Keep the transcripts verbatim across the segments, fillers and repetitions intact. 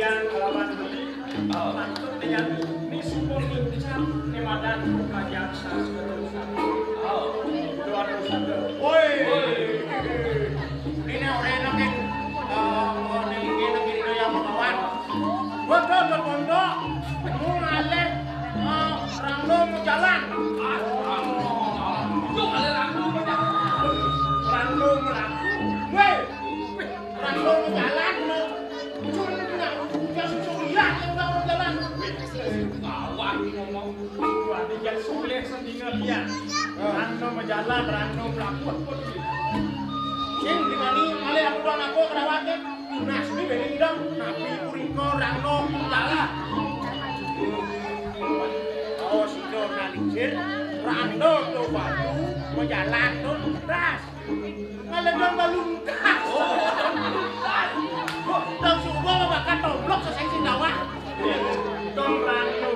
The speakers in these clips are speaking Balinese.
Yang kelawan beli, patut dengan ni semua ngincar ni madan buka jaksa. Woi, ini orang enak, eh, orang enak ini yang melawan. Gua tuh ke pondok, mau ngalih, eh, Rangno mau jalan. Itu ngalih Rangno mau jalan. Rangno melaku. Weh, Rangno mau jalan, no. Cuma dia, dia susu dia yang udah mau jalan. Kawan ngomong. Wah, dia sulit sendingan dia. Rangno mau jalan, Rangno melaku. Sing di mana? Ngalih aku doang aku kerawatnya. Nah, sini beli dong. Nabi Puriko Rangno Kuntala. Oh, sudah nalingsir. Rangno tuh batu, mau jalan tuh. Das. Ngalih dong balung. Das. Oh, dong subuh bakal tomblok sesengsing dawa. Dong Rangno.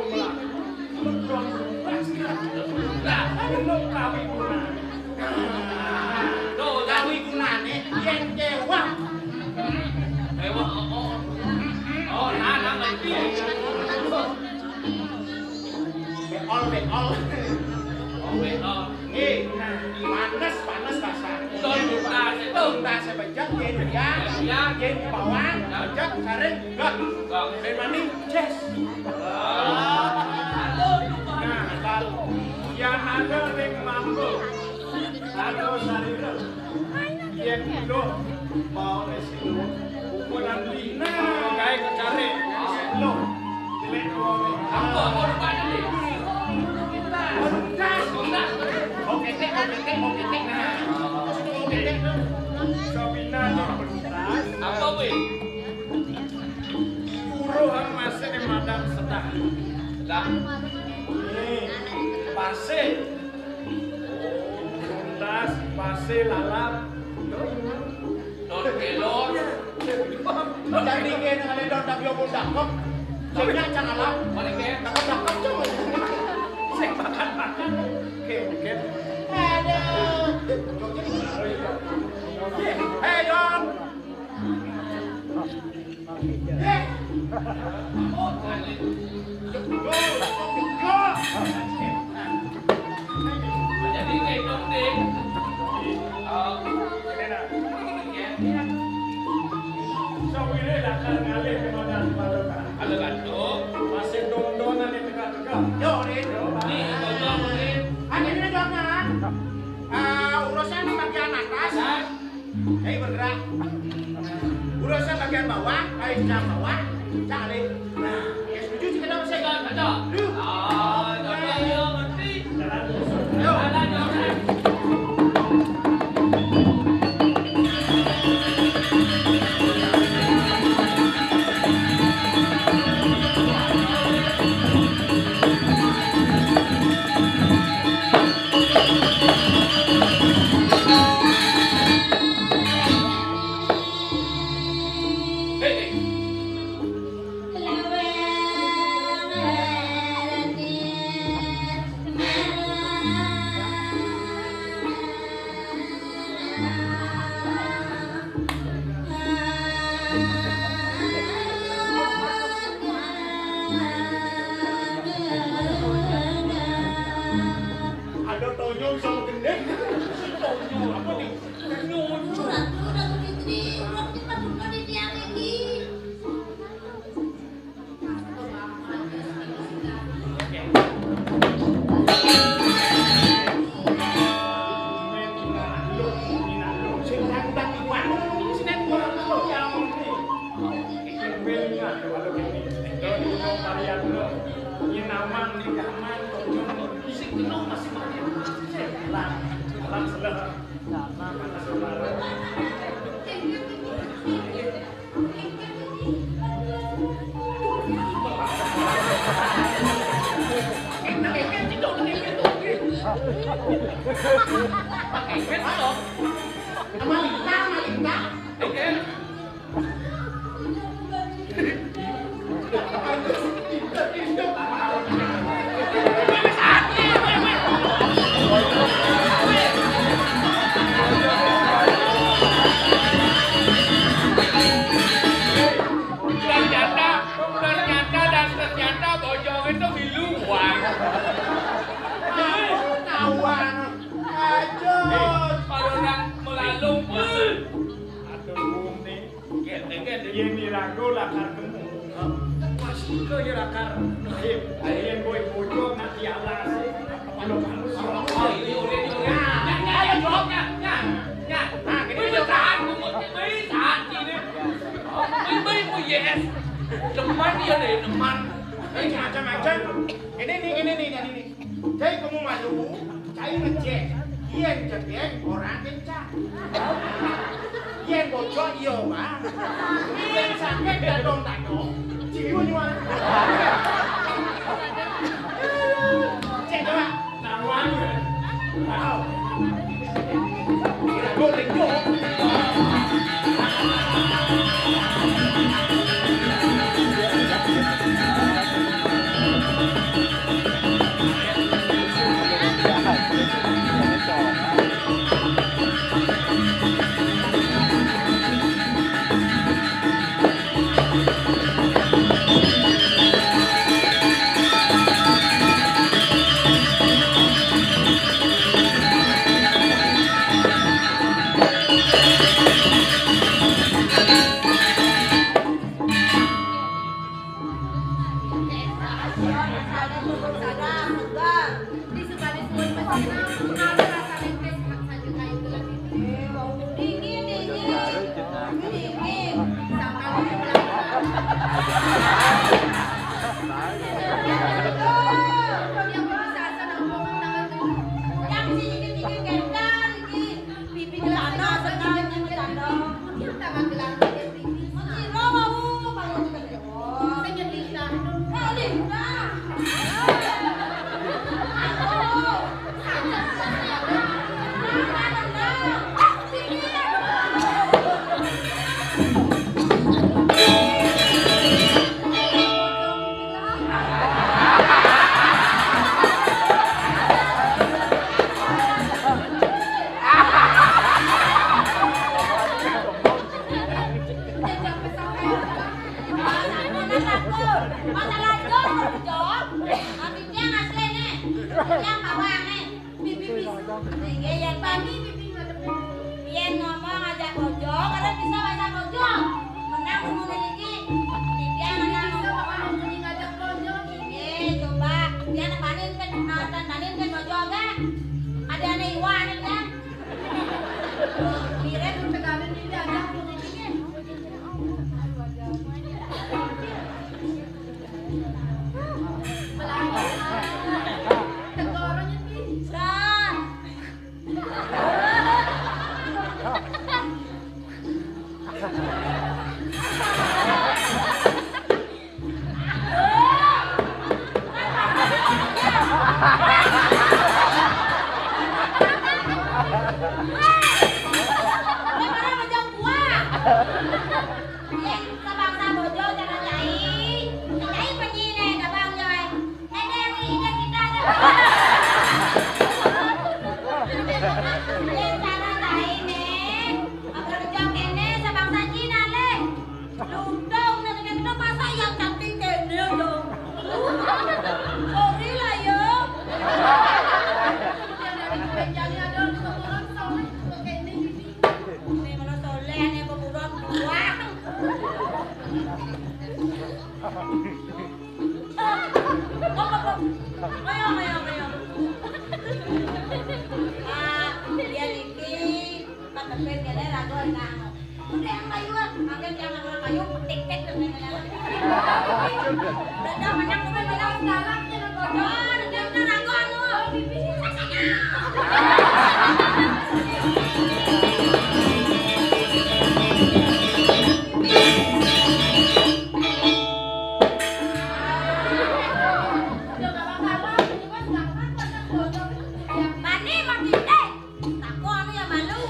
Dong Rangno. Nah, dong kawin. Tuh, kawi gunane yen kewah. Kewah, oh, oh. Oh, nah, nah, ngerti. Beol, beol. Oh, beol. Nggih, panes, panes dasar. Betul, tuntas itu. Tuntas sebejak, yen ya, ya, yen bawang, bejak, sareng, gak. Gak. Memani, ces. Nah, kalau yang ada ning mampu. Aduh, sarira. Yen kula mau ning sini, ukuran lina kae kecare. Lho. Jelek wong. Apa, apa rupane, Dik? Tuntas, tuntas. Oke, tek, oke, tek, oke, tek. Nah, terus itu oke, tek, tuh. Sabina, tuntas. Apa kuwi? Uruh masih ning madang sedah. Sedah. Nih, pasir. Tuntas, pasir, lalap. Don kelor. Jadi kene ada don tak yo pun dakep. Sing nyak cang alam. Mana ke? Dakep-dakep, Cuk. Sing makan-makan. Oke, oke. Aduh. Hei, Don. Jadi, kayak dong, Dik. Oh, ini, nah. Sawire lakar ngalih ke mana palokan. Kalau gantung. Masih dondonane tegak-tegak. Yo, Dik. Yo, Pak. Nih, dondon, Dik. Ah, ini dong, nah. Ah, urusan bagian atas. Atas. Ayo bergerak. Urusan bagian bawah, ayo cang bawah, cang alih. Nah, ya setuju sih, kenapa sih? Betul, betul. Duh. Ah, betul, ya, ngerti. Jalan terus. Ayo. Jalan, jalan. Ada Tonyo sama gendeng. Tonyo apa nih? Tonyo. Ora, ora, Fitri. Wong iki mah bukan di tiang iki. Malika, Malika. Ternyata, ternyata dan ternyata bojong itu milu, Wan. Kawan, aja. Kalau orang melalung, aduh, nih. Yén iraga lakar kemu. Pas ika ya lakar lahir. Yén boy bocor nak di alas. Aduh, kamu sih. Oh, iya, iya, iya, iya. Nah, ayo jawab, nah, nah, nah. Nah, ini jawab. Saat ini. Ini, ini, yes. Demen ya, nih, demen. Eh, macam-macam. Ini nih, ini nih, yang ini. Cai kamu malu, cai ngecek. Yén cedek, orang kencang. Yén bocor, iya, Bang. Yén sakit, dadong-dadong, cium nyuan. Cek, coba. Taruhan, ya. Wow. Kira gue linjo. Yén ngomong aja bojong, kada bisa bahasa bojong. Menang ngomong iki. Tipian menang. Bisa bakal ngomong ngajak bojong. Eh, coba. Tipian panin kan, ah, tan-, panin kan bojong, kan? Ada ané iwan, kan? Mirip teganin ini aja ngomong iki. Sabangsa bojong cara cai. Cai penyine, Abang Joy. Ini yang ini kita ada. Yang cara cai nih. Abang Joy ini sabangsa Cina, leh. Lundung, nek kena masa yang cantik kene, yo. Sorry lah, yo. Yang dari kemeja ini ada orang soleh, pakai ini, ini. Ini malah soleh, ini kuburan buang. Ayo, ayo, ayo. Ah, dia niki, Pak Tepin, dia ragu, nah. Udah yang kayu, ah. Makin yang kayu, petik-tik, dan lain-lain. Udah, udah, menang, udah, menang, sekarang, jangan bodoh, udah, udah, ragu, anu. Mane, Mak Tinte? Takon ya malu.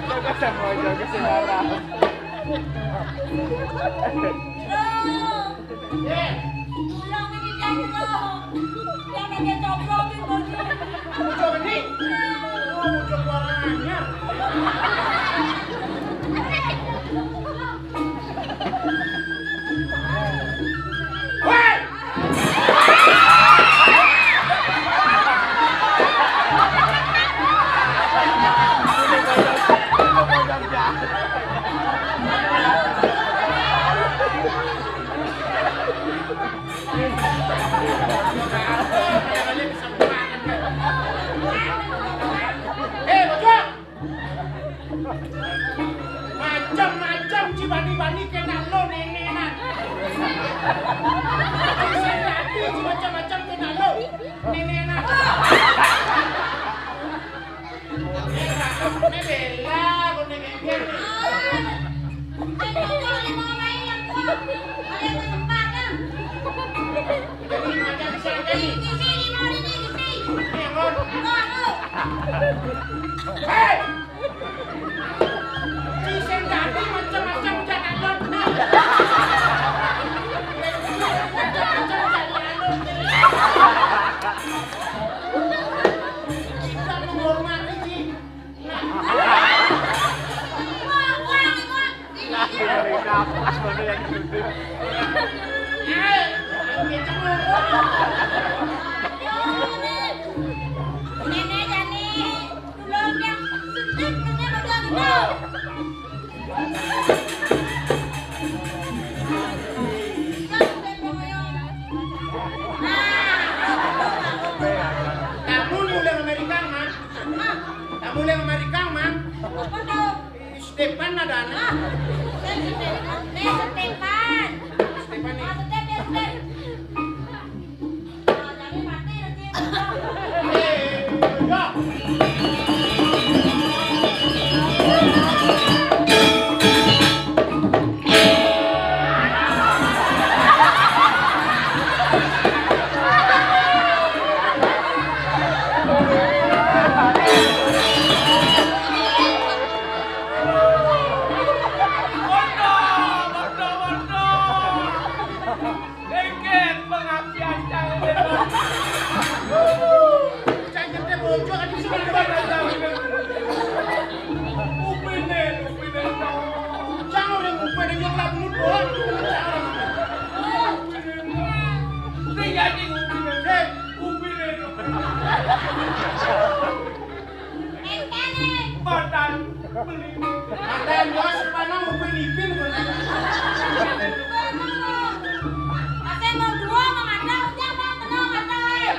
Jaga sama, jaga selera. Tulung ini, Dang, tulung. Jangan dia coplok, Bang. Bocor ini? Oh, bocor suaranya. Woi! Eh, Bojong! Macam-macam ci bani-bani kena lo nenenan. Bisa jadi ci macam-macam kena lo nenenan. Ini bela, kau nenek. Ini macam bisa jadi. Ini, ini, ini, ini. Ini, Ron. Hei! Sing dadi macem-macem jangan lho. Macem-macem jangan lho. Kita menghormati si. Nah. Nah, ini napas mana yang duduk? Eh, yang kenceng lu. Ini jadi. Tamu mulai Amerika, Mang. Tamu mulai Amerika, Mang. Apa tuh? Stepan ada anak. Stepan. Stepan nih. Dikit pengapian cang. Cang jete bocor aja sih. Upine, upine, cang. Cang orang upine yang lagu doang. Sing jadi upine. Eh, upine. Entene. Matan beli. Matan bos, panang upin ipin. Masih mau dua, mau ada, udah, mau tenang, ada, eh.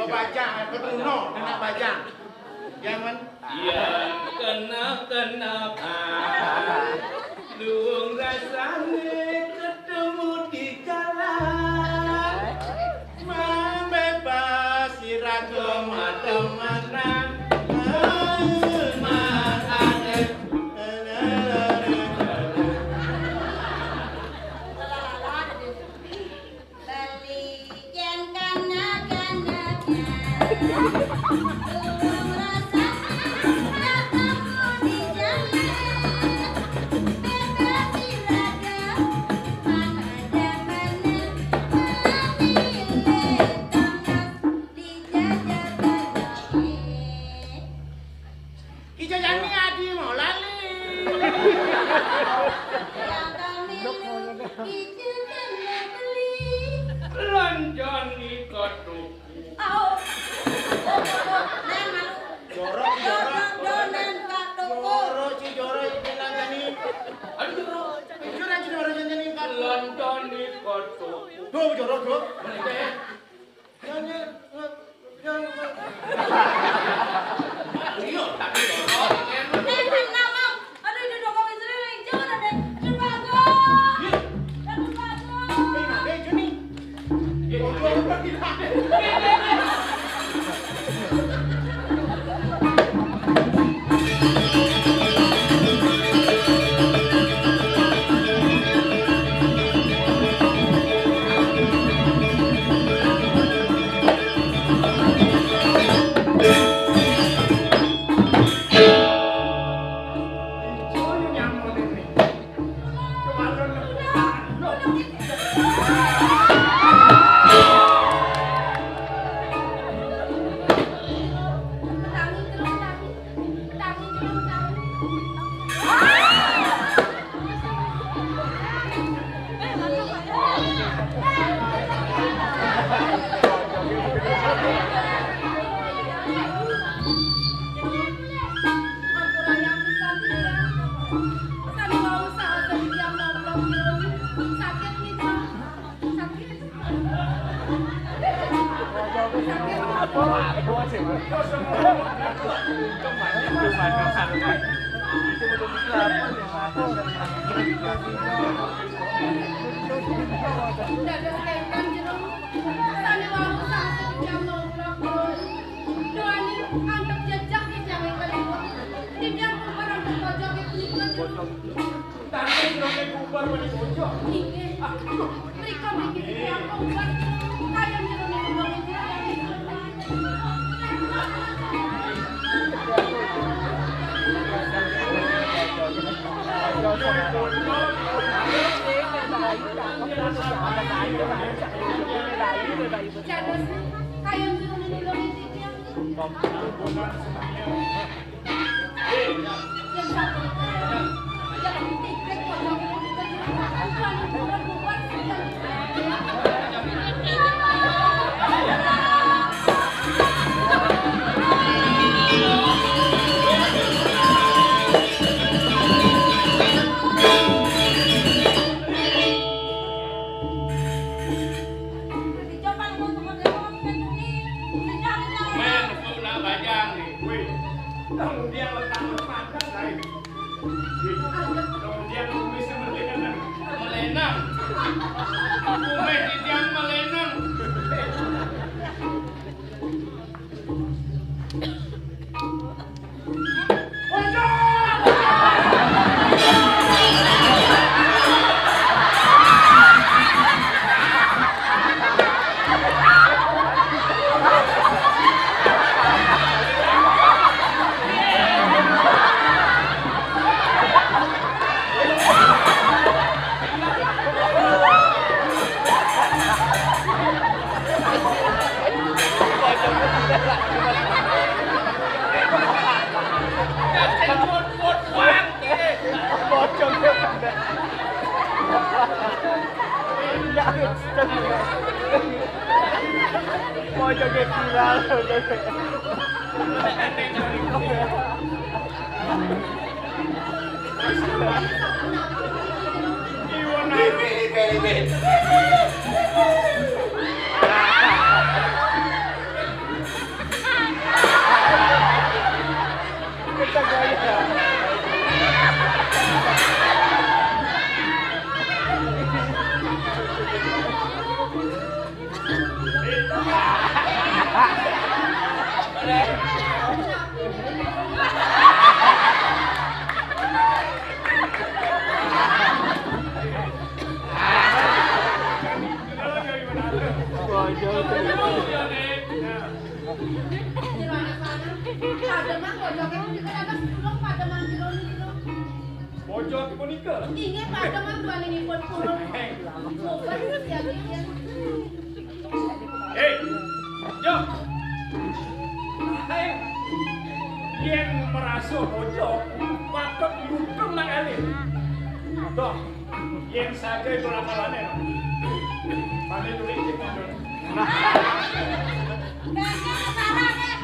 Bajang, betuno, anak bajang. Jangan. Iya, kena, kena, ah. Luung rasane ketemu di jalan. Membebas iraga teman-temanan. Duh, jorok, Duh. Jangan, jangan, jangan. Iya, tapi jorok. Eh, Bang Mamang. Aduh, ini dua kali sering, jangan ada. Aduh, bagus. Iya. Aduh, bagus. Eh, nah, eh, Juni. Iya, iya. Dados kénten jero. Sané wau sasih jam nongkrong. Duaning antep jejak ing janging kaliwat. Titiang kumpul antep pojok ing punika jero. Tangkil jero ing kumpul ing pojok. Inggih. Aduh. Mrika mriki titiang kumpul. Kayun jero ing kumpul ing jero. Janus, kayun jero ing kumpul ing titiang. Men, kok nak bajang nih? Wih, kemudian letak lepakan lain. Kemudian kumis melenang. Melenang. Kumis titiang melenang. Pojoknya viral. Pademan pojokipun nika dados tulung pademan jero niki. Pojok punika. Inggih, pademan duaningipun purun. Heng. Moga siaga ya. Hei, yo. Hei. Yen merasa pojok, patut ngudung nang elit. Toh, yen saja itu ramalane. Pane tuli cek ngandun. Kayaknya salah deh.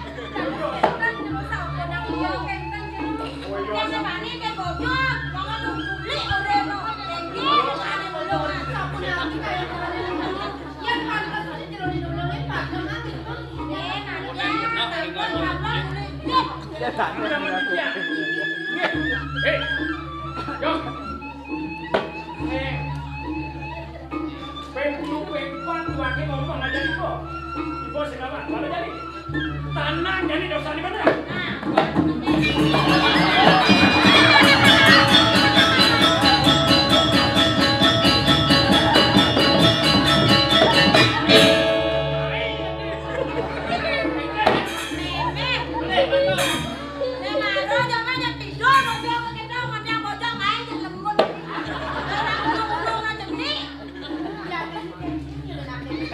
Kan terus aku nang iya kenten jero. Yang mana ke bojok, jangan lu beli ora no. Kayaknya mana belum. Aku nanti kayak Hei, yo. Eh, ping telu, ping pat, tuake ngomong aja iko. Ibu sing apa? Apa jadi? Tanang jadi dosa di mana?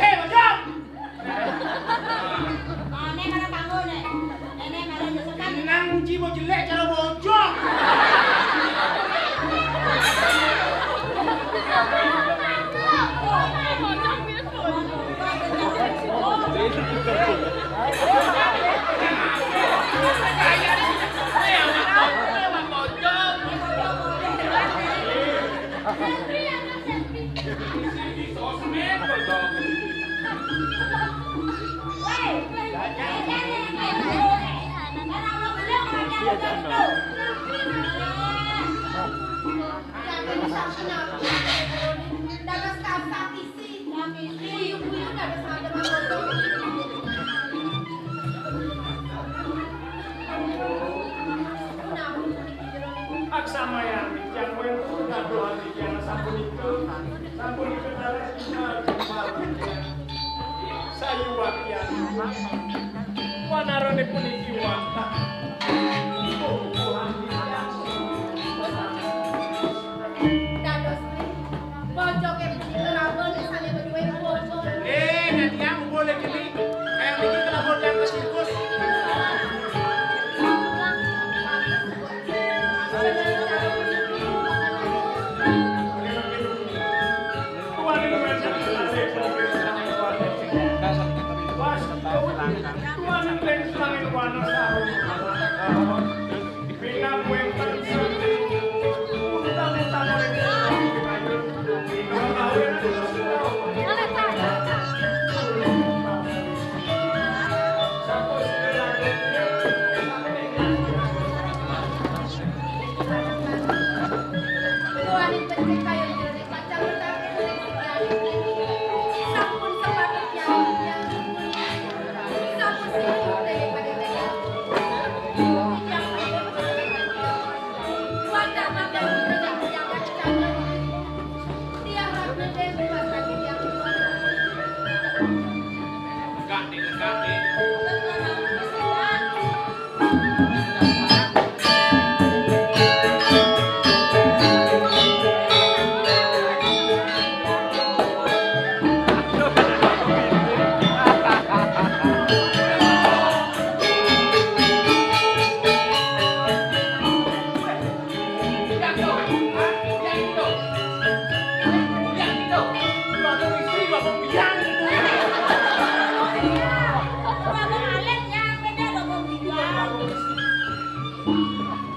Eh, Bojong! Nang jiwa jelek cara bojong. Aksamayang titiang wénten dadosan titiang sapunika, sapunika dados titiang sayuwaktian. Wanarane puniki wantah bubuhan titiang. Dados Bojoke punika raban sane beduwe bojo. Eh, nek tiyang boleh gini. Kayak niki kena bodan ke sirkus.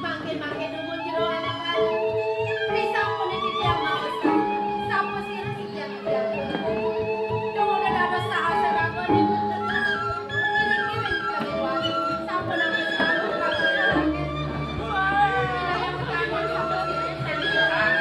Mangkin-mangkin dumun jero anak lanang. Risampune titiang maos. Sampun sira titiang titiang. Dumun dados saha seraga ning. Ngiring-ngiring kadewan. Sampun anggen sampun kapunten. Ilahe mekaten sampun sira titiang.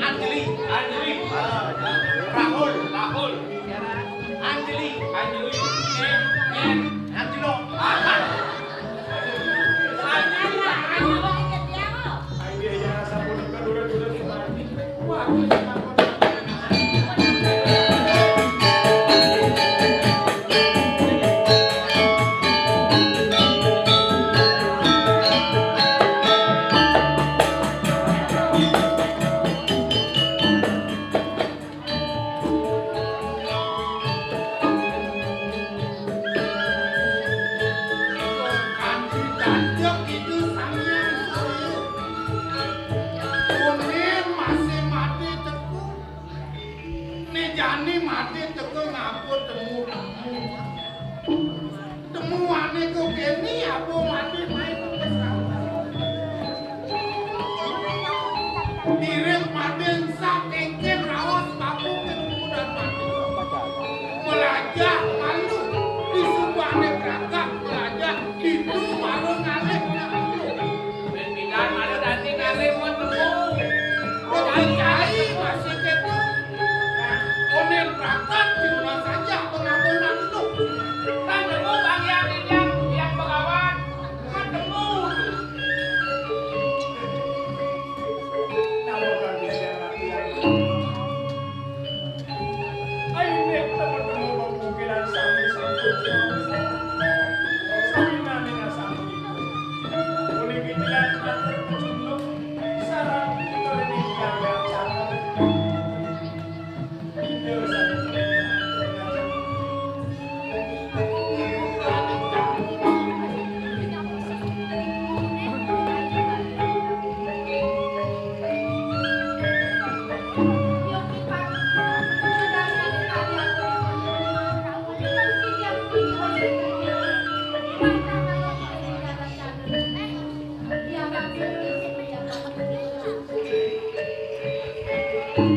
Anjli, Anjli, Rahul, Rahul, Anjli, Anjli, Anjlo. Kanti tanjak itu Sang Hyang Surya. Kunin masih mati teko. Né jani mati teko ngapun temu-temu. Temuane kok kene apa mati main pesawat. Mirip mati sak tengkir raos babu ke kuda mati. Melajah malu di sumbane berangkat melajah itu baru ngalih. Ben pidan malu dadi ngalih mau temu. Cai-cai masih ketu. Onen berangkat di rumah saja pengabunan itu. Kan temu Bang Yang, Yang, Yang Begawan. Kan temu. Kalau kan bisa latihan. Ayo, nek teman-teman pemungkiran sami sampun sami nani sami. Oleh pikiran atur kecunduk, sarang kita ini gagal cara. Kita sami.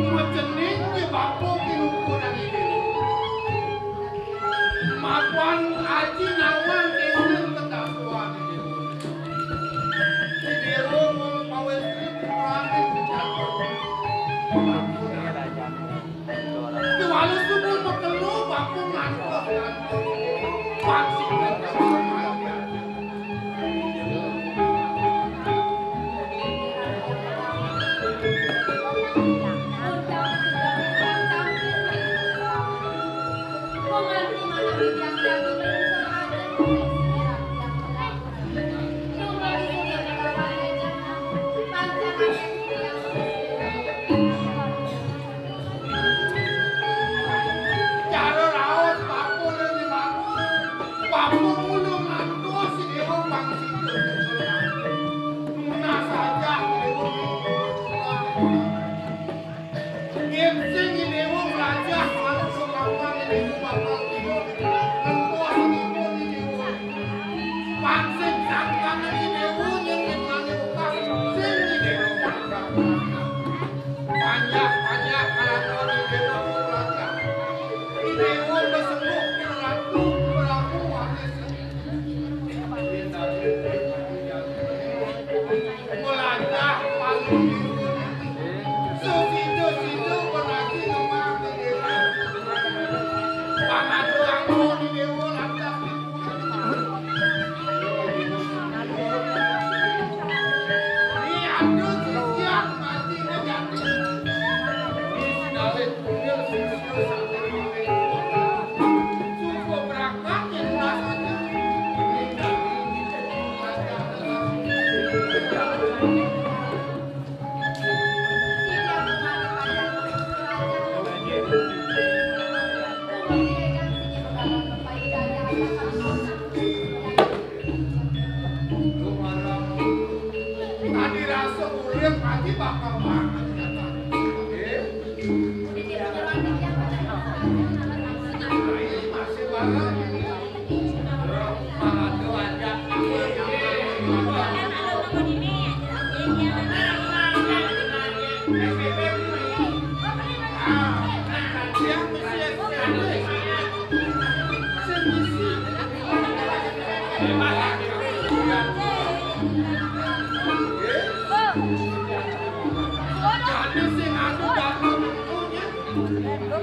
Macening ya bapa ki rupa nang ini. Mapan aji nawang kena terdakwa di dewa. Di dewa wong pawestri putrane dicatur. Di walu subuh pekelu bapa ngantos ngantos. Pasti Cara raos bapa le di mangku, bapa mula ngantos si dewa pangsi. Nunas saja dewa. Yen sing dewa melajah, harus kemampuan dewa bakal tidur. Ngantos dewa. Pancing sangkan dewa, yen ngenani bekas, sing dewa. Panjak-panjak kelakuan di desa Purwaka. Ini pun besembuh pelaku pelaku waris. Melajah paling sesida-sida penagi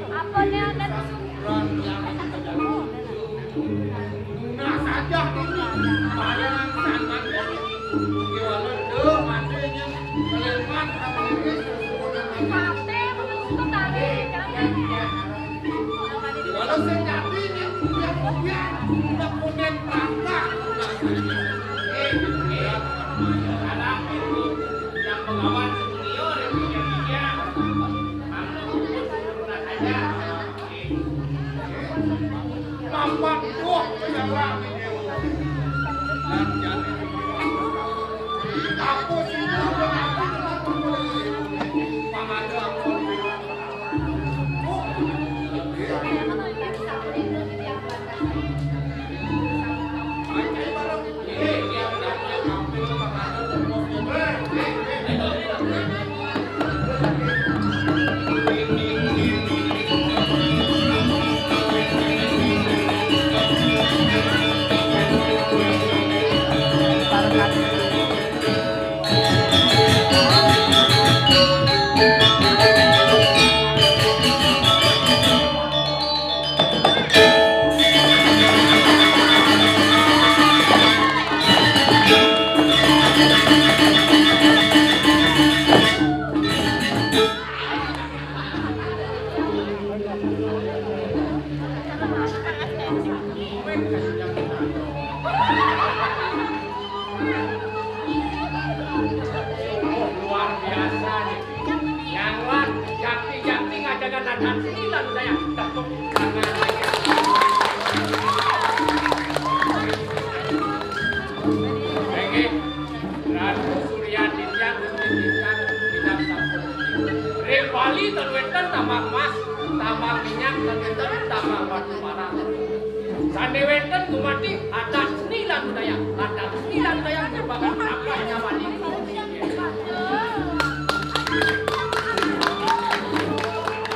Apa nih ada? Nah, saja ini bayangan sangat ya. Gimana tuh, matinya melemat sama ini sudah mati. Gimana sih, tapi ini udah, udah, udah konen rangka. Nah, eh, eh, ada itu yang pengawan senior yang punya dia. Mana pun, tenang aja. Luar biasa nih. Yang lan, jati-jati ngajaga adat seni lan budaya. Tepuk tangan. Oke. Ratu Surya Ditya Gusti Bintang Bintang Sampun. Ring Bali ten wénten tambang emas, tambang minyak, ten wénten tambang batu bara. Sané wénten gumanti adat seni lan budaya. Adat seni lan budaya merupakan apa yang Bali.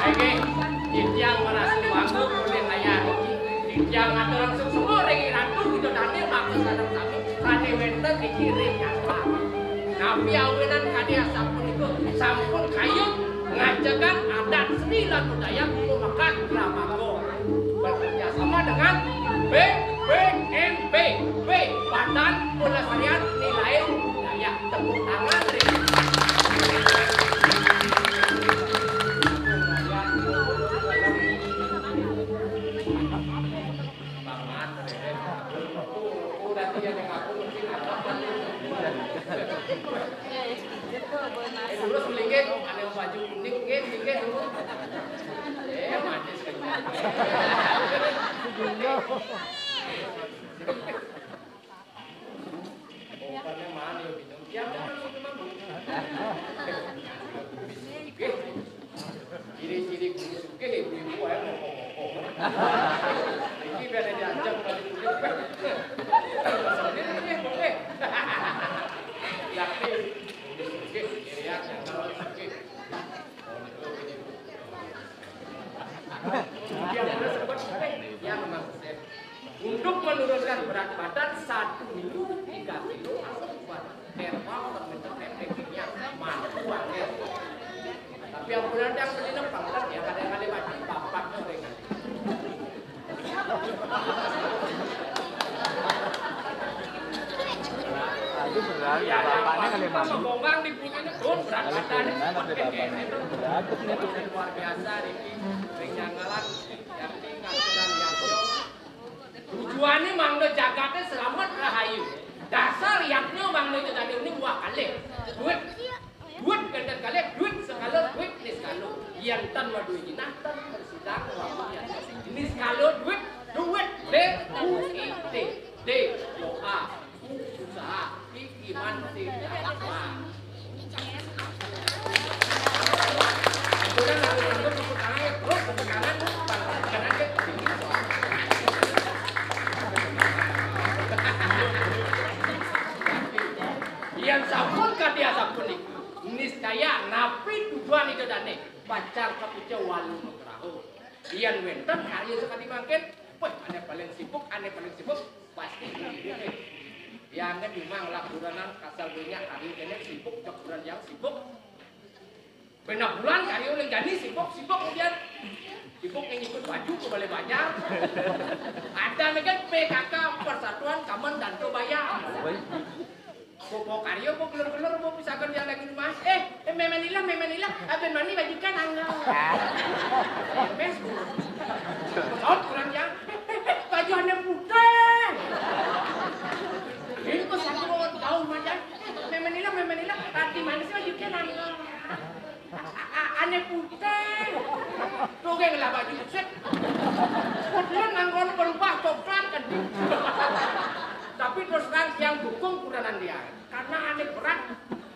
Oke, titiang marasa bangga olih ayah. Titiang atur langsung semua ring Ratu Widodari mangku sareng sami. Sané wénten niki ring nyata. Napi awinan kadi asapunika sampun kayun ngajegang adat seni lan budaya Kumakan Dramaga. Bekerja sama dengan B P N B, Badan Pelestarian Nilai Budaya. Tepuk tangan, ring. Eh, dulu sedikit, ada yang baju kuning, nggih, sedikit dulu. Eh, manis kan. Oh, kan mana ya, Bintang? Siapa yang sudah mampu? Oke. Ciri-ciri guru sugih, ibu-ibu ae ngomong-ngomong. Iki biar diajak balik dulu. Sendiri nih, boleh. Tapi guru sugih, ciri khas yang kalau sugih. Yang udah sempat sugih, yang maksudnya. Untuk menurunkan berat badan satu minggu tiga kilo atau empat herbal, permintaan efektifnya mantu angel. Tapi ampunan yang beli nempang kan ya, kadang-kadang mati bapak mereka. Aduh, berat. Ya, bapaknya kali mati. Gombang di punyanya, oh, berat badan. Gimana tuh bapaknya? Berat. Luar biasa, Riki. Ring Janggalan, yang tinggal sudah diatur. Tujuannya mangda jagaté selamet rahayu. Dasar yadnya mangda jagaté ini dua kali. Duit, duit ganda kali, duit sekala, duit niskala. Yén tan madué jinah, tan bersidang wabu yadnya. Niskala duit, duit, D U I T, D O A, U usaha. Yén sampun kadi asapunika, niscaya napi tujuan Ida Dané Pacar kapica walu nugraha. Yén wénten karya sakadi mangkin, wah, ané paling sibuk, ané paling sibuk, pasti. Yangé memang lah kurenan kasal banyak karya kéné sibuk, cok kurenan yang sibuk. Benah bulan karya uling jani sibuk, sibuk kemudian sibuk yang ikut baju ke balai banjar. Ada lagi P K K, Persatuan Kamen Danto Baya. Bobo karya, bobo gelur-gelur, bobo pisakan yang lagi rumah. Eh, eh, memenilah, memenilah. Abin mani baju kan angga. Mes, saut kurang ya. Eh, eh, eh, baju anda putih. Ini kok satu mau tahu macam. Memenilah, memenilah. Tadi mana sih baju kan angga? A-, a-, ané putih. Tuh, gé ngelah baju sip. Kudu nganggo berubah coklat kan. Tapi terus terang yang dukung kurenan dia. Karena ané berat.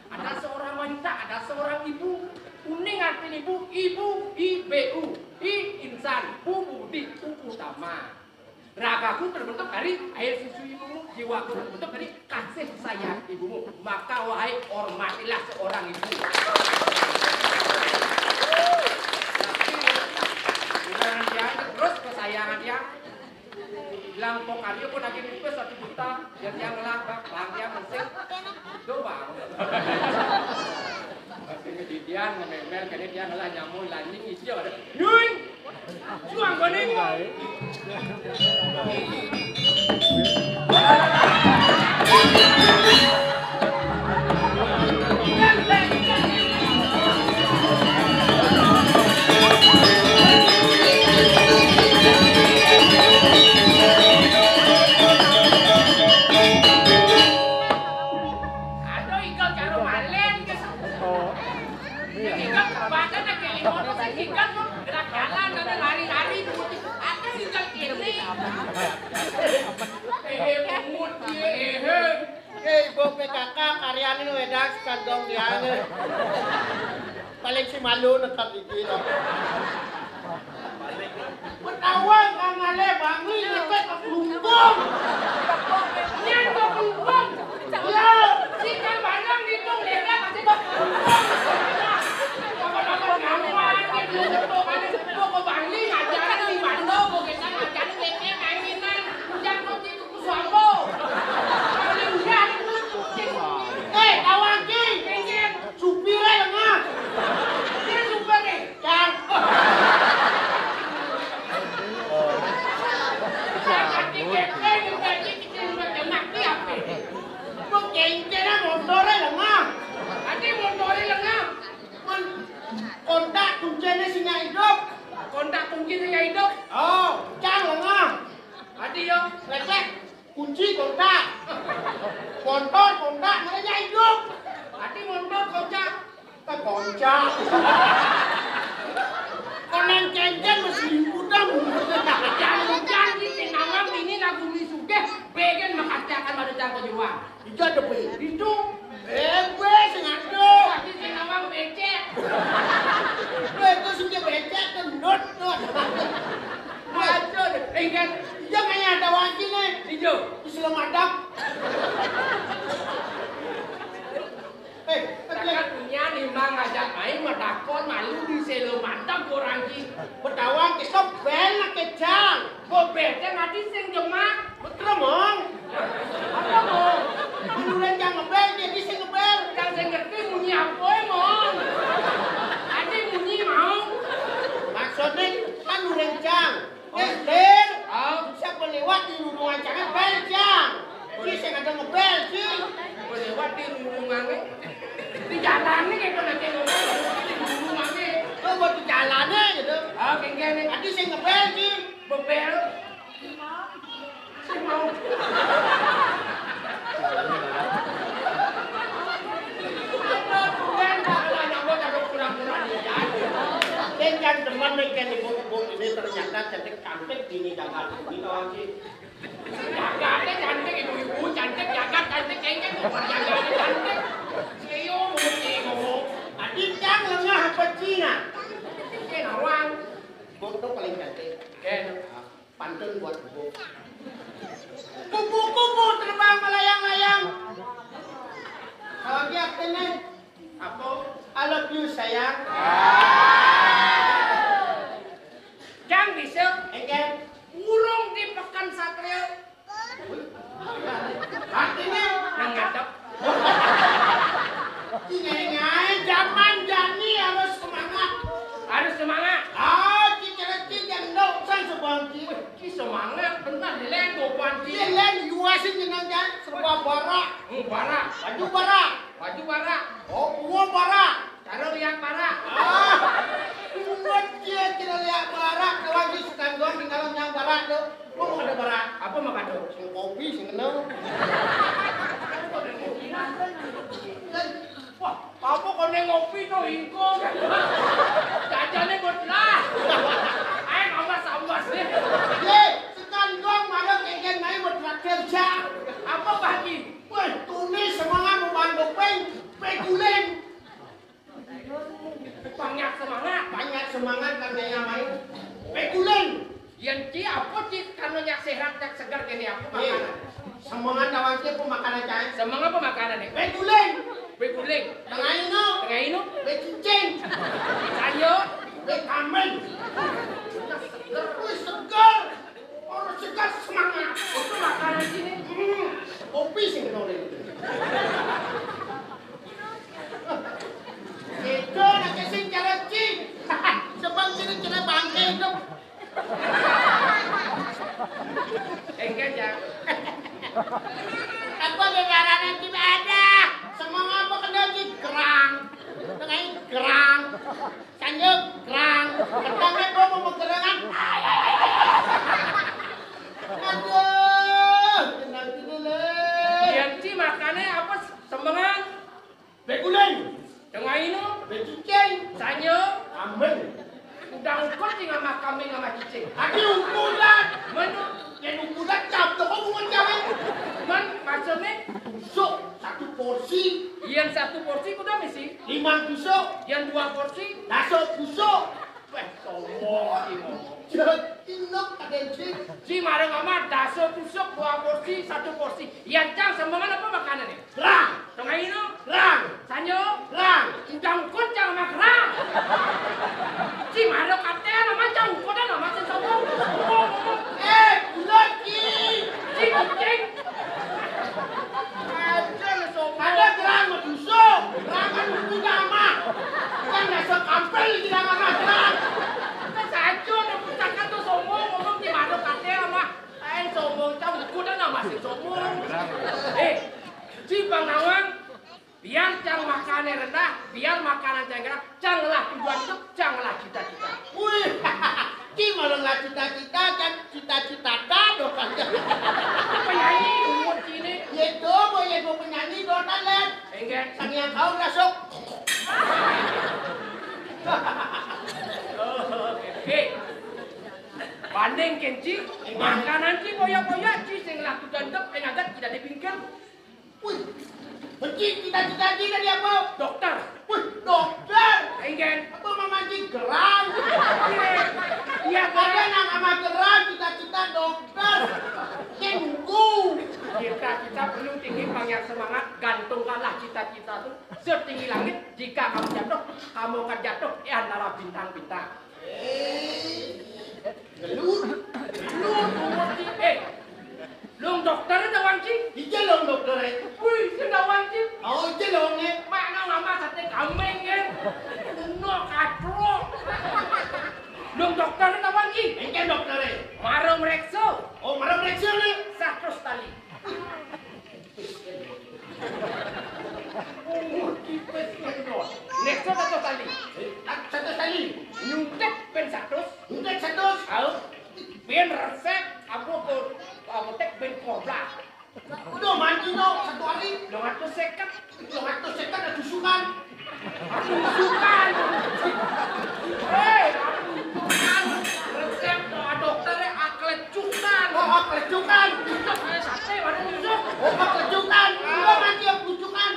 Ada seorang wanita, ada seorang ibu. Uning artinya ibu, ibu, I B U. I insan, bu budi, u utama. Ragaku terbentuk dari air susu ibumu, jiwaku terbentuk dari kasih sayang ibumu. Maka wahai, hormatilah seorang ibu. Tapi, udah dia terus kesayangan dia. Bilang kok karya pun lagi nipis satu juta, yang dia ngelak, bang, bang, dia mesti. Coba. Tapi didian ngememel, kene dia ngelah nyamuk, lanying, isi ada. Nyuing! Suang koning. Aduh, iku karo malen. Oh. Iya. Iku kebatan lagi lima sing iku gerak jalan, ada lari-lari, aduh, iku kene. Eh, eh, pungut, iya, eh, eh. Eh, ibu P K K, karyane wédang sekandong diane. Paling si malu nekap iki to. Ketahuan kamale Bangli ngepet ke Klumpung. Nyen ke Klumpung. Ya, si kan barang ngitung desa masih ke Klumpung. Apa-apa nyaman, gitu, gitu, kan. Kok ke Bangli ngajaran di Bando, kok kita ngajaran ngepet kangenan. Udah kok itu Kuswambo. Paling udah itu kucing. Eh, tawang ki. Kenceng. Supire lengah. Dia supir nih. Cang. Kok kenceng motornya lengah. Ati motornya lengah. Men, kontak kuncinya sinyal hidup. Kontak kunci sinyal hidup. Oh, cang lengah. Ati yo. Lecek. Kunci kontak. Motor kontak, makanya hidup. Ati motor kontak. Kan kontak. Konen kenceng masih liputan. Jangan-jangan di Singawang ini lagu mi sugih, begen makacakan pada cang kejuang. Itu ada pe. Itu. Eh, gue sing ado. Tapi sing awang becek. Gue itu sing becek kendut tuh. Waduh, eh, kan. Iya, kayaknya ada wajib nih. Ijo. Islam adab. Eh, kan punya nih mang ngajak main medakon malu di selo mantap orang ki. Betawan kita ben kejang. Bobéh té ati sing jemak. Betul, Mong. Apa, Mong? Dulu cang ngebel, jadi sing ngebel. Cang sing ngerti munyi apa, Mong? Ati munyi mau. Maksudnya kan urang cang. Eh, Lir. Ah. Siapa lewat di rumah cang ngebel, cang. Jadi sing ada ngebel, sih. Apa lewat di rumahnya? Di jalannya kayak pernah kayak ngomong, di rumahnya. Oh, buat di jalannya gitu. Ah, kayak gini. Ati sing ngebel, sih. Bebel. Sing mau. Sing kan demen nih kan ibu-ibu ini ternyata cantik-cantik gini jangan ini kawan sih. Jagatnya cantik ibu-ibu, cantik jagat, cantik kengkeng, jagatnya cantik. Seyo, seyo. Ati cang lengah apa Cina? Cina orang. Bodoh paling cantik. Eh. Pantun buat ibu. Kupu-kupu terbang melayang-layang. Kalau dia kena apa? I love you, sayang. Yang benar, lén, bukan. Iya, lén, yuasin jeneng, Jang. Serba barak. Hmm, barak. Baju barak. Baju barak. Oh, bunga barak. Cara lihat barak. Ah, buat dia kira lihat barak. Kalau lagi suka gua tinggal yang barak tuh. Gua mau ada barak. Apa mau kado? Sing kopi, sing kenal. Wah, apa kone ngopi to ingkung? Jajane buat lah. Ae tambah sambas nih. Ye, sekan dong, malah kengken naik buat traktir, Jang. Apa bagi? Weh, tunis semangat mau bantu peng, peguling. Banyak semangat. Banyak semangat kan kayak main. Peguling. Yén ci apa ci, karena nyak sehat, nyak segar, kene apa makanan? Semengan lawan ci apa makanan, Cai? Semeng apa makanan nih? Beguling. Beguling. Tengah ino. Tengah ino. Becicing. Sayur. Bekamen. Wih, segar. Orang segar semangat. Itu makanan sini. Hmm. Kopi sih kenal itu. Itu nak sing cara ci. Sebang sini kena bangke itu. Enggak, Jang. Aku ada barang yang tidak ada. Semua apa kena di kerang. Tengah kerang. Sanjung kerang. Kerangnya gua mau bergerangan. Aduh, kenal dulu, Le. Yang ci makannya apa? Sembengan. Beguling. Tengah ino. Becicing. Sanyo. Amen. Udah ukut sih sama kambing sama cicing. Tadi ukuran. Mana? Yang ukuran cap tuh kok bunga cewek. Man, maksudnya? Tusuk satu porsi. Yang satu porsi udah misi. Lima tusuk. Yang dua porsi. Dasar tusuk. Weh, sombong, Imo. Jangan inok ada cik. Ci marang ama, daso tusuk, dua porsi, satu porsi. Yang cang sembangan apa makanan nih? Rang. Tengah ino? Rang. Sanyo? Rang. Udang kucang sama kerang. Ci marang katean sama cang kuda nama sing sombong. Eh, udah, Ci. Ci kucing. Aja lu sombong. Ada gerang mah busuk, gerang kan buku nama. Kan dasar kampel di dalam anak gerang. Kan saja udah pucakan tuh sombong, ngomong di mana kate sama. Aing sombong, cang buku dah nama si sombong. Eh, Ci Bang Nawang, biar cang makannya rendah, biar makanan cang rendah, cang lah tujuan hidup, cang lah cita-cita. Wih, Ci malah lah cita-cita, kan cita-cita dah dong kan. Penyanyi umur sini. Ya itu, boy, ya gue penyanyi, dotan, Len. Enggak. Sang yang kau masuk. Oke. Banding kenci, makanan ci boya-boya, ci sing laku dandep, engagat tidak dipingkir. Wih, benci cita-cita ci tadi apa? Dokter. Wih, dokter. Enggak. Apa mama ci gerang? Iya, ada kan? Nang sama gerang, cita-cita dokter. Cenggu. Kita, kita perlu tinggi banyak semangat, gantungkanlah cita-kita tuh setinggi langit. Jika kamu jatuh, kamu akan jatuh di antara bintang-bintang. Eh, gelut, gelut, gelut. Eh, long dokter itu, Wan Ci? Iya, long dokter. Wih, si Wan Ci. Oh, iya, long, eh. Mana nama sate kambing, kan? Kuno katrok. Long dokter itu, Wan Ci? Engke dokter. Maro mrekso. Oh, maro mrekso, nih. Satus tali. Umur tipis ngendon. Nek satus tali. Eh, tak satus tali. Nyuntik ben satus. Nyuntik satus. Au. Ben resep, apa ko, apa tek ben kobra. Udah mandi no, satu hari. Dua ratus seket. Dua ratus seket ada tusukan. Tusukan. Hei, tusukan. Resep doa dokternya aklecukan. Oh, aklecukan. Itu kayak sate, mana tusuk? Oh, aklecukan. Udah mandi ya, tusukan.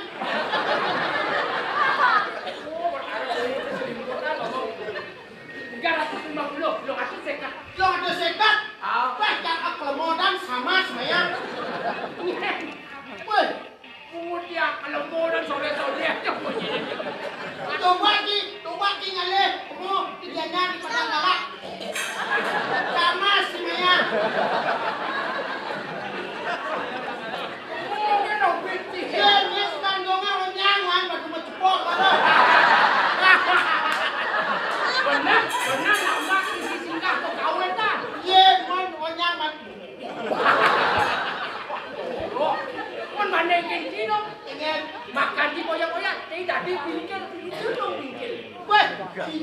Oh, berarti ini keselimputan, ngomong. Tiga ratus lima puluh, lo kasih sekat. Lo ada sekat? Ah. Wah, jangan akal modal sama semayang. Woi, pungut ya, kalau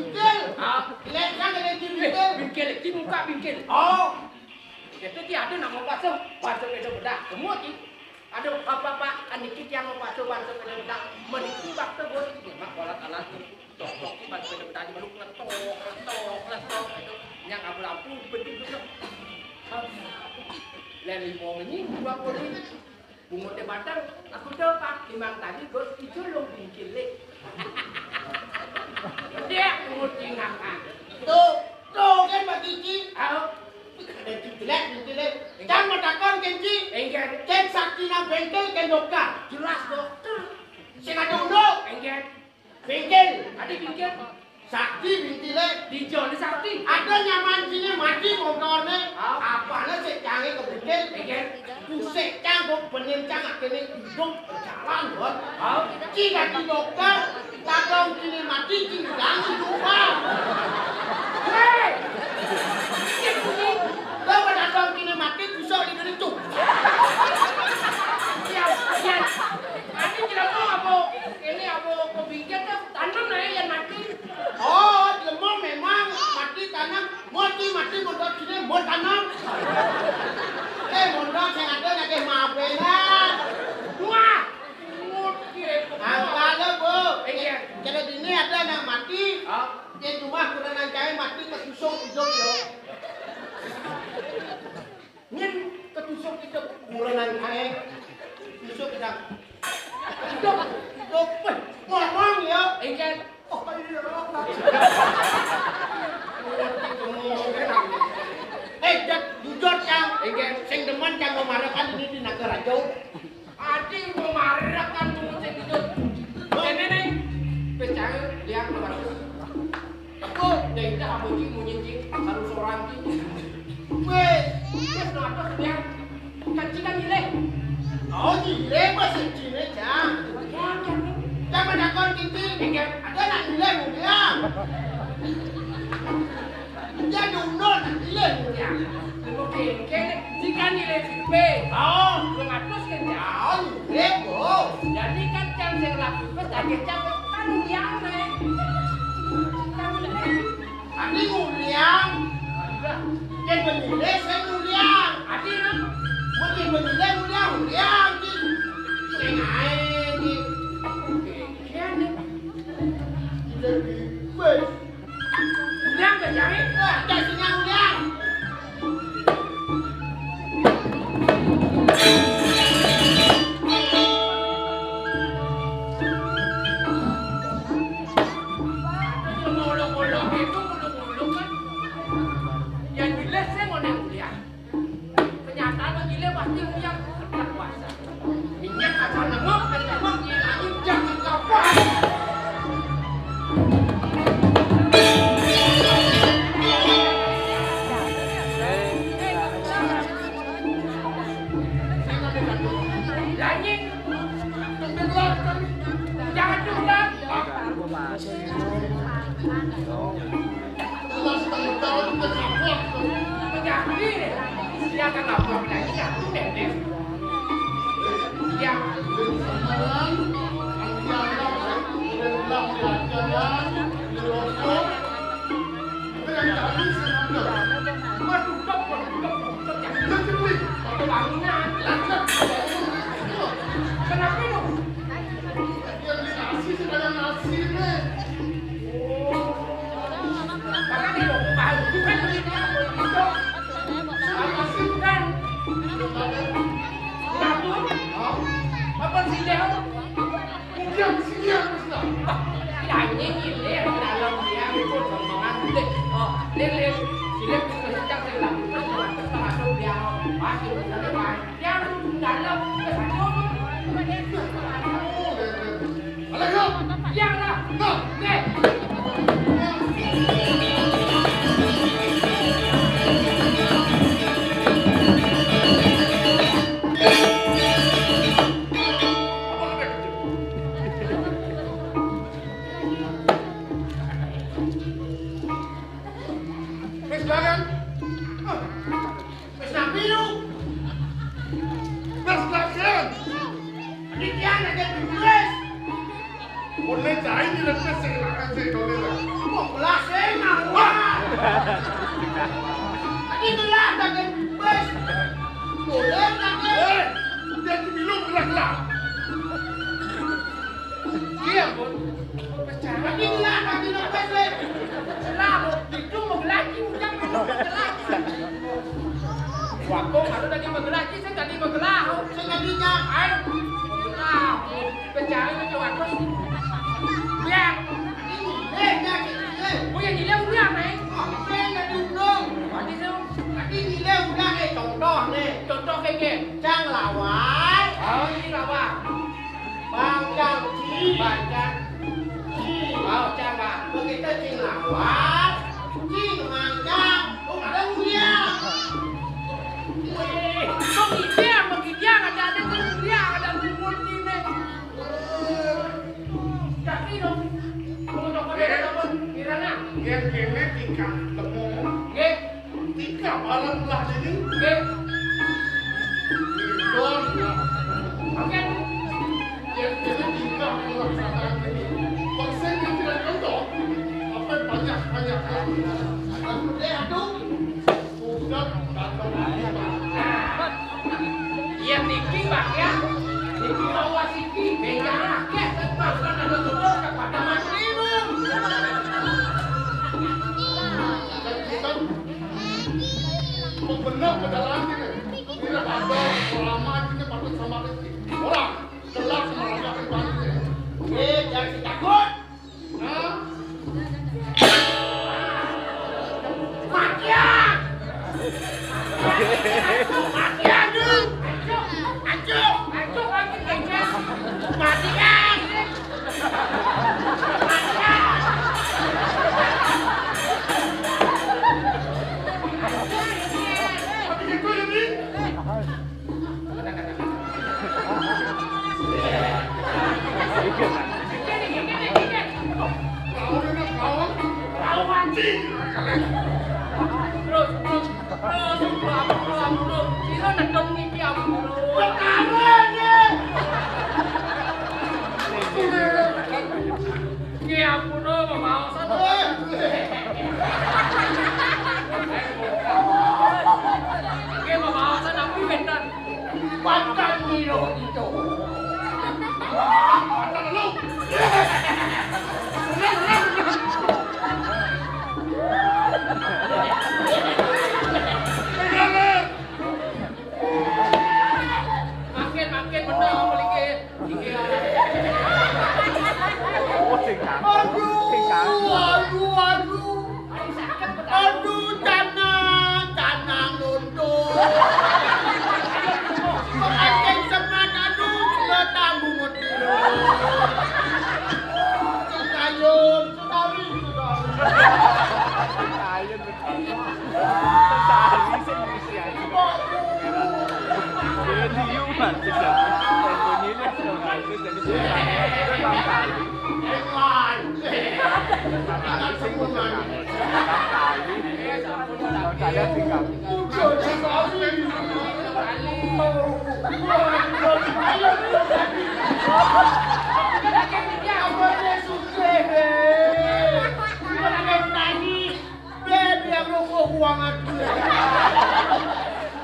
Bingkil. Ah. Lek kan ada di bingkil. Bingkil, di muka bingkil. Oh. Itu ti ada nak mau bakso, bakso beda bedah. Semua ti. Aduh, apa-apa, aniki tiang mau bakso, bakso beda bedah. Meniki bakso bos, mak kolat alas tu. Tok-tok ti bakso beda bedah di baru letok, letok, letok. Itu. Nyak abu lampu, penting tu. Lek limo menit, dua puluh. Bungut di batang, aku tahu, Pak. Timbang tadi, Gus, itu long bingkil, lek. Dia bungut ingat, ah. Tuh, tuh kan, Pak Cici. Au. Ada bingkil, lek, bingkil, lek. Cang mau takon, Kenci. Enggak. Ken sakti nang bengkel, ken dokar. Jelas, dokar. Sing ada unduk. Enggak. Bingkil. Ada bingkil. Sakti bingkile. Di Joni Sakti. Ada nyaman sini mati motornya. Apanya sik canggih ke bingkil? Bingkil. Pusik cang kok bener cang akhirnya hidup berjalan, Bos. Ci ganti dokter, kadang sini mati, ci ganti juga. Hei! Lo pada kadang sini mati, pusok di geritu. Iya, iya. Ini jelema apa? Ini apa, apa bingkil tuh? Tanam ae yang mati. Oh, jelema memang mati tanam, mati, mati, mati, sini, mau tanam. Eh, mondok sing ada lagi mabelan. Wah, mati. Angkala, Bu. Iya. Kalau di ini ada anak mati, hah? Di rumah kurang ancai mati, ketusuk hidup, yo. Nyen ketusuk itu. Bulenan kae. Tusuk kita. Hidup. Hidup. Weh, ngomong ya. Enggak. Oh, iya. Eh, Jat, jujur, Cang. Enggak. Sing demen, Cang, mau marakan ini di Nagarajo. Adi mau marah kan, mau sing gitu. Ini nih, percaya dia harus. Aku dari dah aku cing munyi cing, harus orang cing. Weh, weh, kenapa dia? Kan cing kan gile. Oh, gile, pas cine, Cang. Ya, kan. Cang menakon cing, cing. Enggak. Ada nak gile, mau bilang. Dia dulu nak pilih. Ya. Lu kengkeng, jika nilai survei. Oh. Lu ngatus ke jauh. Rebo. Jadi kan cang sing laku pes, daging cang kan yang naik. Kan naik. Adi nguliang. Udah. Yang menilai saya nguliang. Adi, nah. Mungkin menilai nguliang, nguliang, Cing. Sing ae, Cing. Kengkeng. Jadi, wes. Uliang ka jare? Wah, kasihnya uliang. Ngolok-ngolok itu, ngolok-ngolok kan. Yang jelas saya mau nang uliang. Kenyataan begini pasti punya keterbatasan. Minyak asal nengok, dan nengok dia lagi jangan kapan. Jangan juga. Kenapa lu? Dia beli nasi, saya dagang nasi nih. Oh. Makanya lu tahu, kan beli dia apa gitu? Apa sih, kan? Kenapa? Hah? Apa sih dia? Mungkin sih dia, Mas. Wah, ya, ini, ini, yang dalam dia, itu rombongan, deh. Oh, dia, dia, dia, dia, dia, dia, dia, dia, masuk dia, masuk, masuk, masuk. Yang dalam ke sana. Alah, yuk. Yang lah. Nah. Nih. Wis dagang. Wis napi lu? Wis dagang. Iki ana nek wis. Oleh Cai ni lepas saya nak kasih kau ni lah. Wah, belah saya nak. Wah. Tadi belah tak ada bes. Boleh tak ada? Eh, dia tu bilang belah lah. Iya, Bun. Pecah. Tadi belah tak ada bes, eh. Selah, Bun. Itu mau belah, ini udah mau belah. Waktu baru tadi mau belah, ini saya tadi mau belah. Saya tadi jangan. Mau belah. Pecahin aja wates. Biar. Ini nyilih, nyilih. Oh, yang nyilih udah, Neng. Apa yang nggak diundang? Berarti tuh. Tadi nyilih udah, eh, contoh nih. Contoh kayak gini. Cang lawar. Oh, ini lawar. Bang Cang Ci. Bang Cang Ci. Oh, Cang, Bang. Begitu Cing lawar. Cing mangkang. Oh, ada ulian. Wih, kok gitu ya, kok gitu ya, ada, ada ulian, ada kumpul sini. Tapi dong, kalau dong pada dapat, kirana. Yang kene tingkah temu. Nggih. Tingkah barang lah jadi. Nggih. Don. Oke. Yang kene tingkah pelaksanaan ini. Persen yang tidak contoh. Apa banyak, banyak. Aduh, deh, aduh. Iya, niki, Pak, ya. Niki bawa siki, beda akeh, Pak, kan ada tutur kepada Mas Rinum. Dan kita benar ke dalam ini. Tidak ada selama ini patut sama rezeki. Orang, jelas sama rezeki. Eh, jangan takut. Nggih, ampun, oh, bebaosan. Nggih, bebaosan, tapi benten. Pantang niro itu. Makin, makin bener, makin. Aduh, aduh, aduh. Aduh, tanang, tanang luntur. Pancing semat, aduh, sudah tanggung. Sayun, sorry, sorry. Beb, yang rokok uang aku.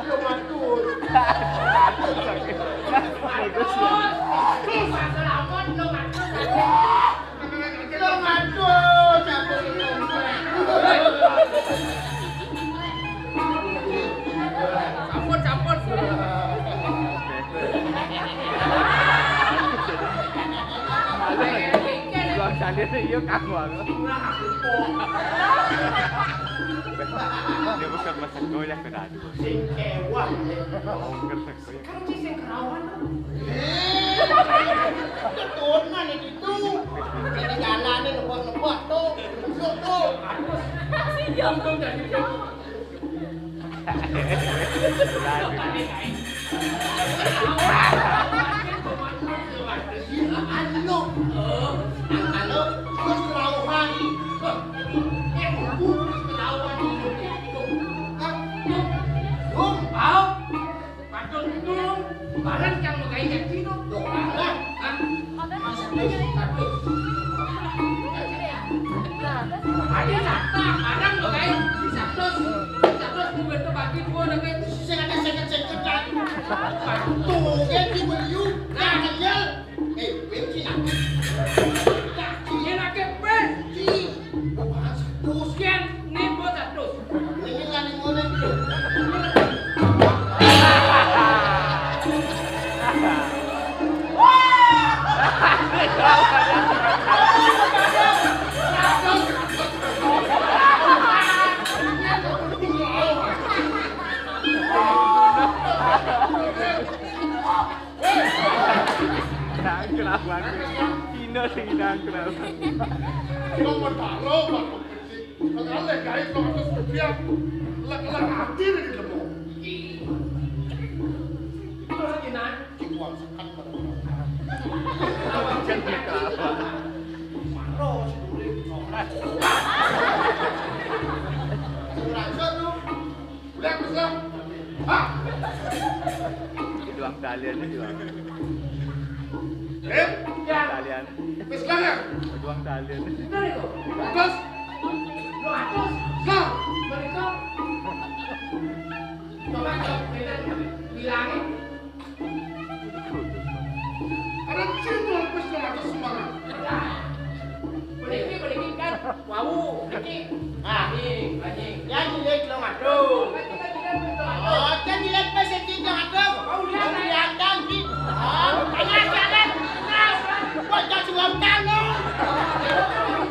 Lo matur. Matur, Mas Selamat, lo matur. Lo matur, matur. Sampun, sampun. Gua sadar, iya, Kang, Bang. Dia bukan masak goyang, kena aduh. Sing ewah. Oh, ngerti. Kan sing kerawan. Eh, keturunan itu. Ini jalanin, ngebot-ngebot tuh. Duduk tuh. Aduh. Kasih jam tuh dari jam. Barang kang magaé janji to. Loh, barang. Hah? Mas Agus, Agus. Barang lo kae, seratus, seratus dibantu bagi dua nang kae. Sing ada seket-seket kan. Tuh, kan di beliau, nah, kecil. Eh, benci nak. Yen akeh pes. Benci. Apaan seratus? Yen nembo seratus. Ini kan yang mana? Nang kelawan. Dino sing nang kelawan. Wong medal, Pak Gubernur. Kok kalih gawe dua ratus rupiah. Lek-lek ati iki lho. Terus iki nang. Iki uang sekat, Pak. Awak jan kelawan. Maro sedulure. Ora iso, Bro. Udah, wis lah. Hah? Itu uang talian itu, Bang. Eh? Uang talian. Wis lah ya? Itu uang talian. Bener itu. Terus? Lo atus. Lah. Mereka. Coba kalau kita bilangin. Ada cinta wis dua ratus semangat. Mriki, mriki kan wau, mriki. Ah, iki, iki. Ya nilai telung atus. Oh, kan nilai pas iki telung atus. Oh, iya, iya. Kelihatan, Ki. Oh, tanya siapa? Kok jadi ulang tahun?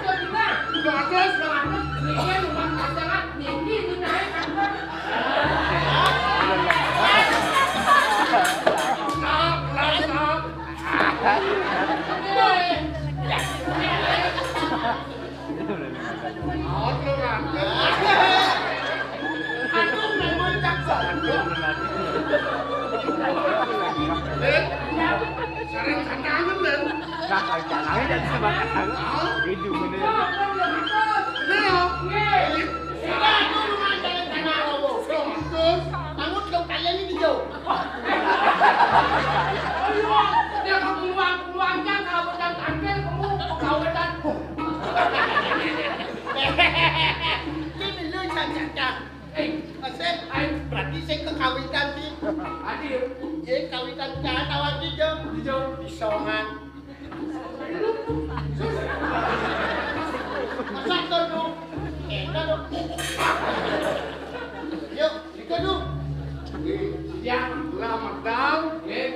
Telung atus. Telung atus. Niki rumah pasangan, niki nilai kantor. Sareng kandangan, Lén. Nah, kandangan jadi semangat. Hah? Hidup ini. Nah. Nggih. Sudah, aku rumah jalan tanah, Robo. Terus? Bangun dong kalian ini, Jo. Ayo, dia kamu luang-luangnya kalau bukan tampil, kamu pegawai dan Ini lu, Cang, Cang, Cang. Eh, Asik, ayo. Berarti saya kekawitan, sih. Adil. Ya, kawitan Cang, tahu, Jo. Di Jo. Di Songan. Masa to, Du? Enak, Du. Yuk, iko, Du. Iya. Lah, medal. Nggih.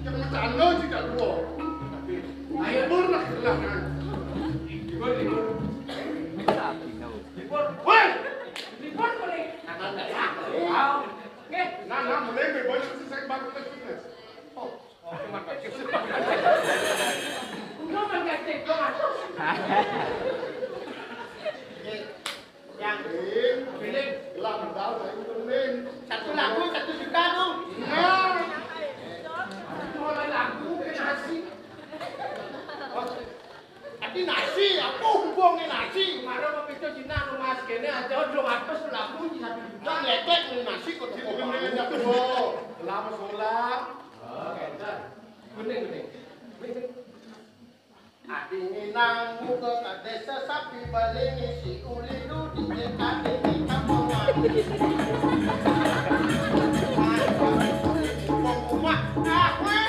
Cek mecano sik gak tuwa. Ayo. Libur lah, lah, kan. Libur, libur. Libur. Woi! Libur boleh. Nggih. Nah, nah, mulai, mulai, mulai, saya baru lagi, Mas. Oh. Satu lagu, satu juta, dong. Nah. Mulai lagu ke nasi. Ati nasi, apa hubunge nasi? Maro pepicu Cina, Mas, kene aja dua ratus lagu di satu juta. Nah, ngekek nih nasi kok. Sing bener ya, Bu. Lama sholat. Oh, ngeten. Bener, bener. Ati nginang muka kadesa sapi balingi si uli lu di tekane di kampungan. Wong rumah, ah, weh.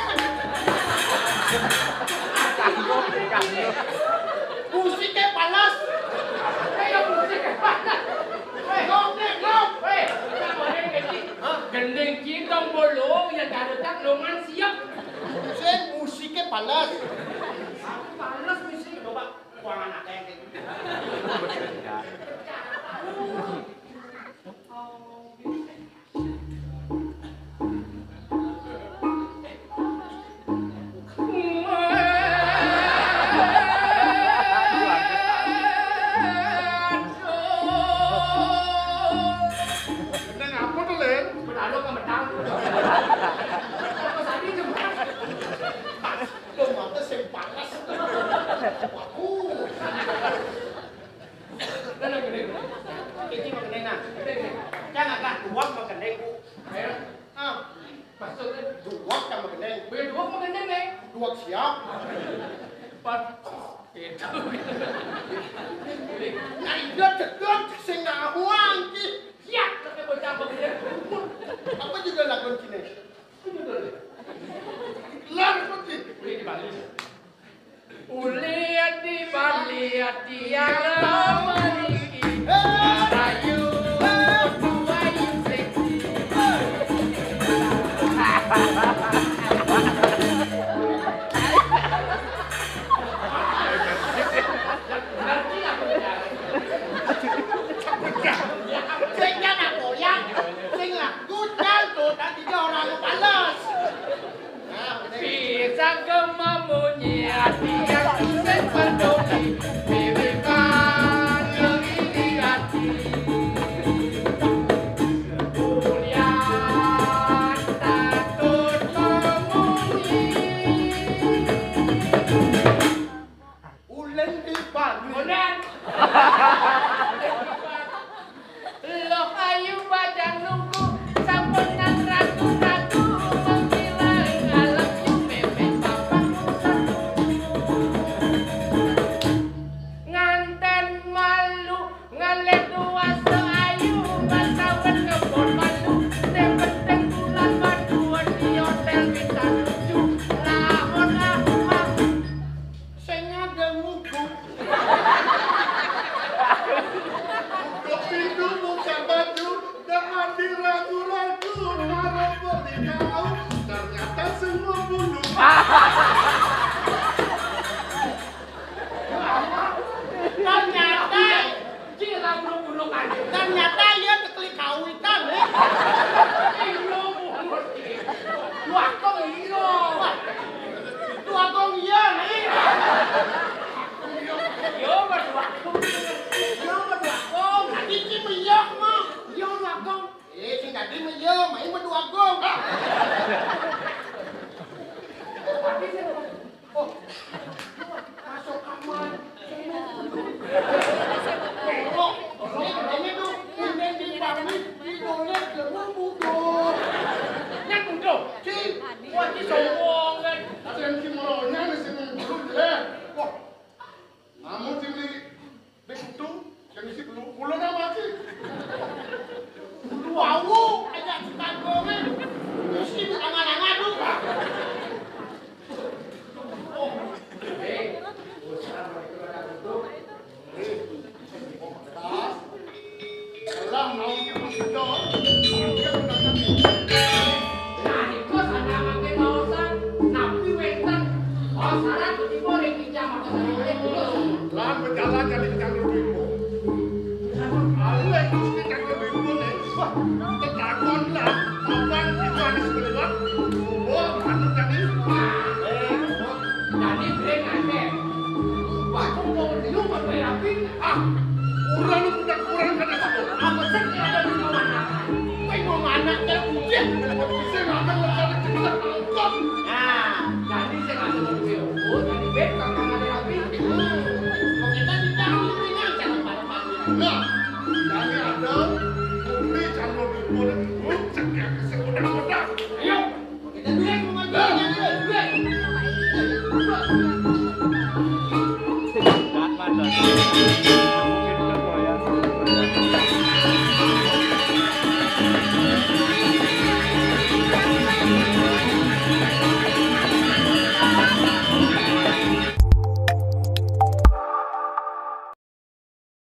Musiknya panas. Ayo, musiknya panas. Weh, ngok, ngok. Weh, kita boleh, Hah? Gending cindong bolong yang darutak longan siap. Sing musiknya panas. Panas musik. Coba ruangan akeh. Nang apa to, Lin? Bedalo ke medal. Apa tadi, Jeng? Lho, mate sing panas. Waduh. Iki mengenai nah. Jangan agak duwak mengenai, Bu. Ayo. Ah. Maksudnya? Duwak sama gendeng. Weh, duwak sama gendeng, nih. Duwak siap. Pan. Itu. Nah, iya, jedot. Ragu-ragu karo beli kau, ternyata semua bulu. Ternyata, cing, ragu-ragu kan. Ternyata iya tekeli kawitan, eh. Iya, Bu. Wah, kok iya? Wah. Dua kong iya, nih. Iya, Mas, dua kong. Iya, Mas, dua kong. Tadi cing iya, mah. Iya, dua kong. Eh, sing tadi mah iya, main mah dua gong. Oh, masuk kamar. Belok, ini kerjanya tuh, ini di pabrik, di dolet, di rumah butuh. Yang butuh? Cing. Wah, ini sombong, kan? Ada yang cimolonya, nih, sini dulu, jelek. Wah, namun sini Dek Putu, yang isi belum, belum nama sih? Belum wau, aja si kantongnya. Isi di tangan-tangan tuh. Oh. Hei, usah itu ada Putu. Nih, tas. Lah, mau ke Putu. Dia udah ngerti.